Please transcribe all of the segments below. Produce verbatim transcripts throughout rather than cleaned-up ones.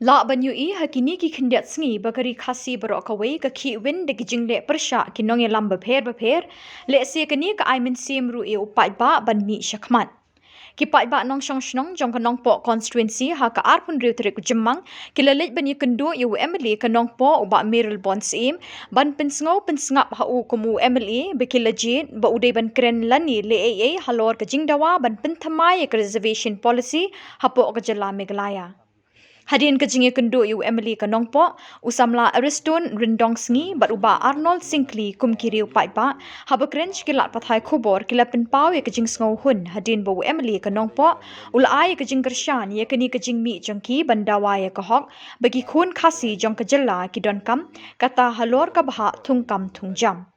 Lah ban ïohi ha kine ki khyndiat sngi ba ka Ri Khasi baroh kawei ka khih win da ki jingleh pyrshah ki nongïalam bapher bapher, lehse kane ka ai mynsiem ruh ïa u paidbah ban mih shakhmat. Ki paidbah nongshong shnong jong ka Nongpoh constituency ha ka arphew hynriew tarik u Jymmang ki la leit ban ïakynduh ïa u M L A ka Nongpoh u Bah Mayralborn Syiem ban pynsngew pynsngap ha u kum u M L A ba ki la jied ba u dei ban kren lane leh ei ei halor ka jingdawa ban pynthymmai ïa ka reservation policy hapoh ka jylla Meghalaya. Hadien ka jingïakynduh ïa u M L A ka Nongpoh, u samla Ariston Ryndongsngi bad u Bah Arnold Syngkli kum ki riew paidbah, haba kren sha ki lad pathai khubor ki la pynpaw ïa ka jingsngewhun hadien ba u M L A ka Nongpoh u la ai ïa ka jingkyrshan ïa kane ka jingmih jong ki ban dawa ïa ka hok ba ki khun Khasi jong ka jylla ki donkam, kata halor ka bhah thungkam thungjam.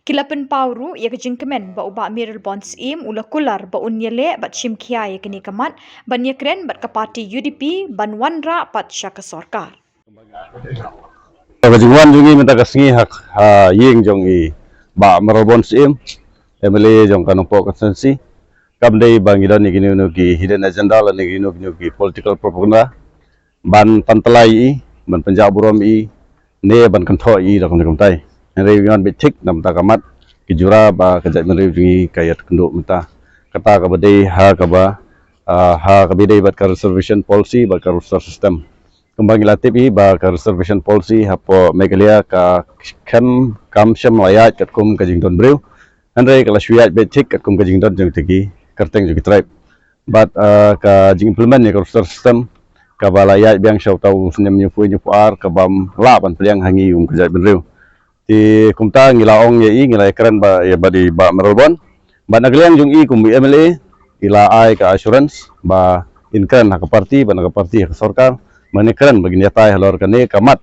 Ki la pynpaw ruh ïa ka jingkmen ba u Bah Mayralborn Syiem u la kular ba un ïaleh bad shim khia ïa kane ka mat ban ïakren bad ka parti U D P ban wanrah pat sha ka sorkar. Ka jingwan jong ngi mynta ka sngi ha, ha ïing jong i Bah Mayralborn Syiem, M L A jong ka Nongpoh constituency. Kam dei ba ngi don ïa kino kino ki hidden agenda lane kino kino ki political propaganda ban pyntlai ïa i, ban pynjah burom ïa i, ne ban kynthoh ïa i da kumne kumtai. Hynrei ngi wan beit thik na bynta ka mat, ki jura ba ka jaitbynriew jong ngi ka ïakynduh mynta. Kata kaba dei ha kaba, ah, ha kaba dei bad ka reservation policy bad ka roster system. Kumba ngi la tip hi ba ka reservation policy hapoh Meghalaya ka khlem kam shym la ïaid katkum ka jingdon briew. Hynrei ka la shu ïaid beit thik katkum ka jingdon jong kita ki kyrteng jong ki tribe. Bad, ah, ka jing implement ïa ka roster system kaba la ïaid biang sha uta u snem hynñiewphew hynñiewphew ar kaba ym lah ban pdiang ha ngi kum ka jaitbynriew. Te kumta ngi la ong ïa i, ngi la ïakren bad, ïa bad i Bah Mayralborn. Bad na ka liang jong i kum u M L A, i la ai ka assurance ba in kren ha ka parti, bad na ka parti ha ka sorkar, ban ïakren ba kin ïatai halor kane ka mat.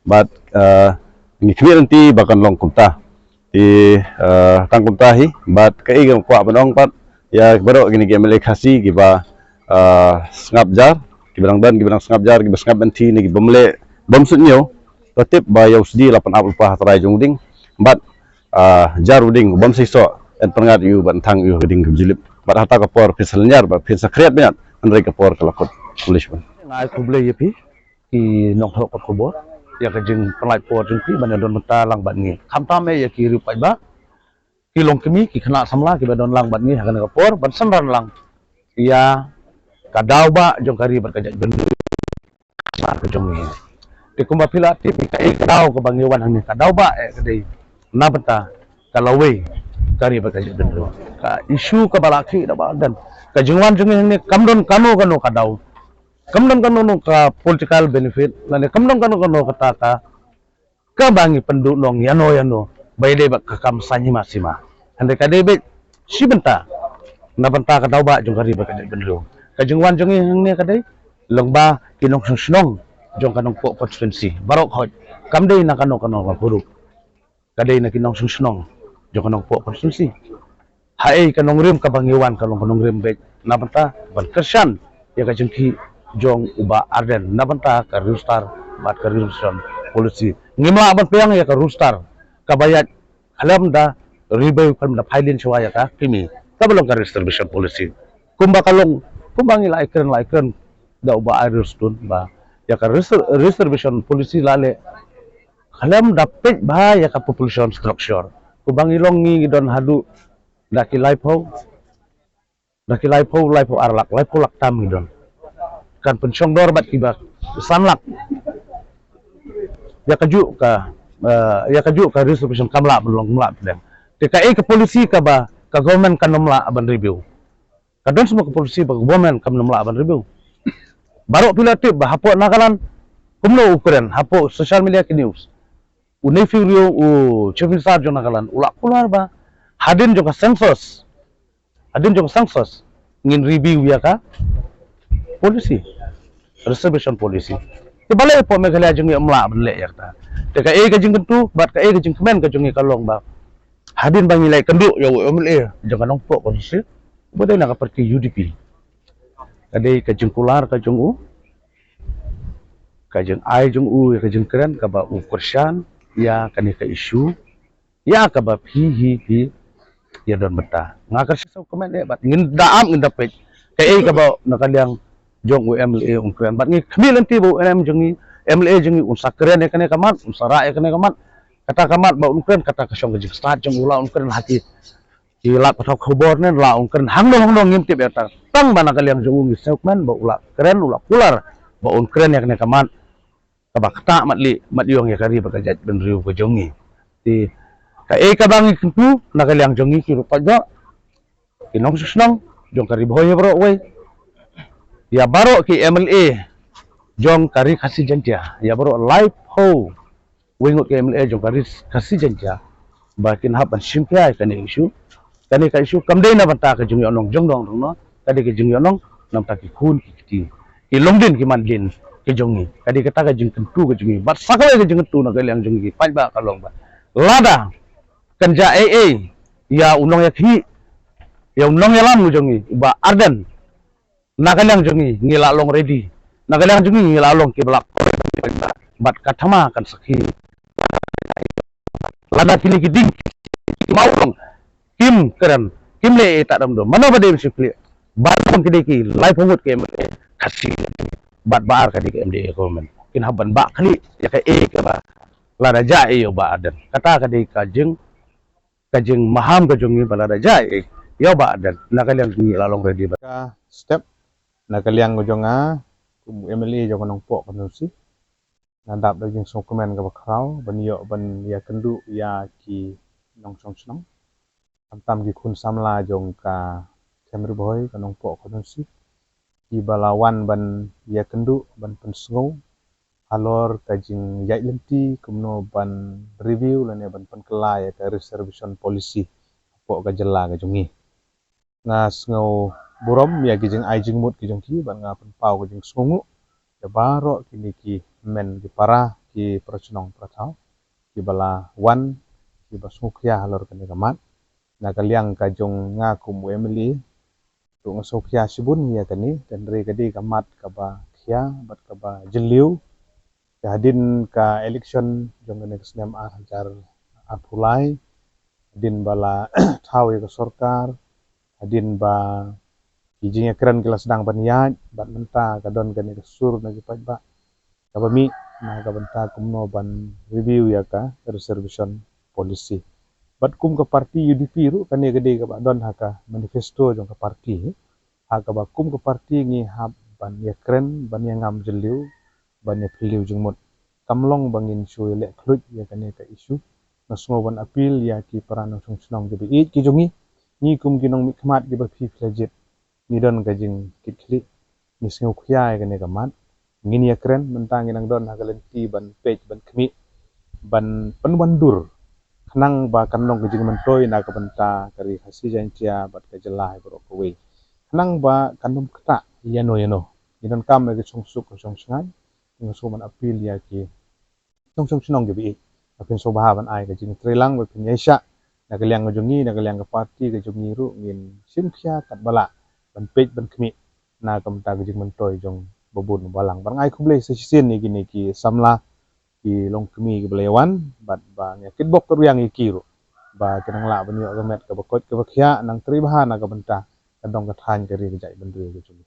Bad, eh, ngi khmih lynti ba kan long kumta. Te, eh, tang kumta hi, bad kaei kaba nga kwah ban ong pat ïa baroh kine ki M L A Khasi kiba, eh, sngap jar, kiba dang don, kiba dang sngap jar, kiba sngap lynti ne kiba ym leh, bym suidñiew. Ka tip ba ïa u sdie la pynap lypa ha trai jong u dieng. Bad, ah, jar u dieng, bym seisoh, yn pynngat ïa u, bad yn thang ïa u ha ka dieng kaba jylliew. Bad hata ka por, phin sa lynñiar, bad phin sa khriat bniat, hynrei ka por ka la kut. Khublei shibun. Nga ai khublei ïa phi, ki nongthoh khubor, ïa ka jingpynlait por jong phi, ban ïadon bynta lang bad ngi. Khamtam eh ïa ki riew paidbah, ki longkmie, ki khynnah samla, kiba don lang bad ngi, ha kane ka por, ban synran lang ïa ka daw bah jong ka ri bad ka jaitbynriew. Ka jong ngi. Te kumba phi la tip, ka, eh, ka daw kaba ngi wan hangne, ka daw bah, eh, ka dei na bynta ka lawei ka ri bad ka jaitbynriew. Ka issue kaba la khih da u Bah Ardent. Ka jingwan jong ngi hangne kam don kano kano ka daw. Kam don kano kano ka political benefit, lane kam don kano kano kata ka kaba ngi pynduh nong ïano ïano ba ïadei bad ka kam saiñ hima sima. Hynrei ka dei beit shi bynta na bynta ka daw bah jong ka ri bad ka jaitbynriew. Ka jingwan jong ngi hangne ka dei lyngba ki nongshong shnong jong ka Nongpoh constituency baroh khoit, kam dei na kano kano ka group, ka dei na ki nongshong shnong jong ka Nongpoh constituency. Haei ka nongrim kaba ngi wan ka long ka nongrim beit na bynta ban kyrshan ïa ka jingkhih jong u Bah Ardent na bynta ka roster bad ka reservation policy. Ngim lah ban pdiang ïa ka roster kaba ïaid khlem da review, khlem da phailin shuwa ïa ka kmie, kaba long ka reservation policy. Kumba ka long, kumba ngi la ïakren, la ïakren da u Bah Ariston ba ïa ka reser-, reservation policy la leh khlem da peit bha ïa ka population structure. Kumba ngi long ngi don haduh da ki laiphew, da ki laiphew, laiphew ar lak, laiphew lak tam ngi don. Kan pynshongdor bad kiba san lak. Ïa kajuh ka, eh, ïa kajuh ka reservation kam lah ban long, kam lah ban long. Te kaei ka policy kaba ka government kan ym lah ban review? Ka don shuh ka policy ba ka government kam ym lah ban review. Baroh phi la tip ba hapoh Nagaland, kumno u kren hapoh social media ki news, u nephew u Chief Minister jong Nagaland u la kular ba hadien jong ka census, hadien jong ka census ngin review ïa ka policy, reservation policy. Te balei hapoh Meghalaya jong ngi ym lah ban leh ïa kata? Te kaei ka jingkyntu bad kaei ka jingkmen ka jong ngi ka long ba hadien ba ngi la ïakynduh ïa u M L A jong ka Nongpoh constituency, uba dei na ka parti U D P, ka dei ka jingkular ka jong u, ka jingai jong u ïa ka jingkren kaba u kyrshan ïa kane ka issue, ïa kaba phi hi phi ïadon bynta. Nga kyrshan sa u kmen eh bad ngin da ap, ngin da peit kaei kaba na ka liang jong u M L A un kren. Bad ngi khmih lynti ba u M L A jong ngi, M L A jong ngi un sa kren ïa kane ka mat, un sa rah ïa kane ka mat. Kata ka mat ba un kren, kata ka shong ka jingstad jong u, la un kren ha ki, ki lad pathok khubor ne la un kren hangno hangno ngim tip ïa kata. Tang ba na ka liang jong u ngi sngewkmen ba u la kren, u la kular ba un kren ïa kane ka mat kaba ktah mat lieh, mat ïong ïa ka ri bad ka jaitbynriew ka jong ngi. Te kaei kaba ngi kyntu na ka liang jong ngi ki ruh paidbah, ki nongshong shnong jong ka Ri Bhoi baroh kawei, ïa baroh ki M L A jong ka Ri Khasi Jaiñtia, ïa baroh laiphew wei ngut ki M L A jong ka Ri Khasi Jaiñtia, ba kin hap ban shim khia ïa kane ka issue. Kane ka issue kam dei na bynta ka jingïohnong jong u nongdong, ka dei ka jingïohnong na bynta ki khun ki kti, ki longdien ki mandien ki jong ngi. Ka dei kata ka jingkyntu ka jong ngi. Bad sa kawei ka jingkyntu na ka liang jong ngi ki paidbah ka long ba lada kan jia ei ei ïa u nongïakhih, ïa u nongïalam u jong ngi u Bah Ardent, na ka liang jong ngi ngi la long ready. Na ka liang jong ngi ngi la long kiba la koit bad ka thma kan sakhi. Lada kine ki dieng ki mawlong kim kren, kim leh ei ei tad dam dam, mano ba dei ban shu khleh? Ba long ki dei ki laiphew ngut ki M L A Khasi bad ba ar ka dei ka M D A government, kin hap ban bah khleh ïa kaei kaba lada jia ei ei ïa u Bah Ardent. Kata ka dei ka jing, ka jingmaham ka jong ngi ba lada jia ei ei ïa u Bah Ardent, na ka liang jong ngi la long ready bad ka step. Na ka liang ka jong nga kum u M L A jong ka Nongpoh constituency, nga dap da ka jingsngewkmen kaba khraw ban ïoh ban ïakynduh ïa ki nongshong shnong, khamtam ki khun samla jong ka Them Ri Bhoi ka Nongpoh constituency, kiba la wan ban ïakynduh, ban pynsngew halor ka jingïaid lynti kumno ban review lane ban pynkylla ïa ka reservation policy hapoh ka jylla ka jong ngi. Nga sngew burom ïa ki jingai jingmut ki jong ki bad nga pynpaw ka jingsngewnguh ïa baroh kine ki hynmen ki para, ki para shnong para thaw, kiba la wan, kiba sngewkhia halor kane ka mat. Na ka liang ka jong nga kum u M L A ruh nga sngewkhia shibun ïa kane, hynrei ka dei ka mat kaba khia bad kaba jylliew. Hadien ka election jong kane ka snem ar hajar arphew lai, hadien ba la thaw ïa ka sorkar, hadien ba ki jingïakren ki la sdang ban ïaid, bad mynta ka don kane ka sur na ki paidbah kaba mih na ka bynta kumno ban review ïa ka reservation policy. Bad kum ka party U D P ruh, kane ka dei kaba don ha ka manifesto jong ka party, ha kaba kum ka party ngi hap ban ïakren, ban ïangam jylliew, ban ïaphylliew jingmut. Kam long ba ngin shu ïaleh khluit ïa kane ka issue. Nga sngew ban appeal ïa ki para nongshong shnong kiba ïeit ki jong ngi, ngi kum ki nongmihkhmat kiba phi phi la jied, ngi don ka jingkitkhlieh, ngi sngewkhia ïa kane ka mat. Ngin ïakren, mynta ngi nang don ha ka lynti ban peit ban khmih, ban pynwandur, khnang ba kan long ka jingmyntoi na ka bynta ka Ri Khasi Jaiñtia bad ka jylla hi baroh kawei, khnang ba kan ym ktah ïano ïano. Ngi donkam ïa ka shongsuk ka shongshngaiñ. Nga sngew ban appeal ïa ki nongshong shnong kiba ïeit, ba phin sngewbha ban ai ka jingtreilang, ba phin ïaishah. Na ka liang ka jong ngi, na ka liang ka party ka jong ngi ruh, ngin shim khia katba lah ban peit ban khmih na ka bynta ka jingmyntoi jong babun balang. Bad nga ai khublei sa shisien ïa kine ki samla, ki longkmie kiba la ïawan, bad ba ngi kitbok kyrwiang ïa ki ruh ba kin nang lah ban ïoh ka met kaba koit kaba khiah, nang trei bha na ka bynta ka dong ka thaiñ, ka ri ka jaitbynriew ka jong ngi.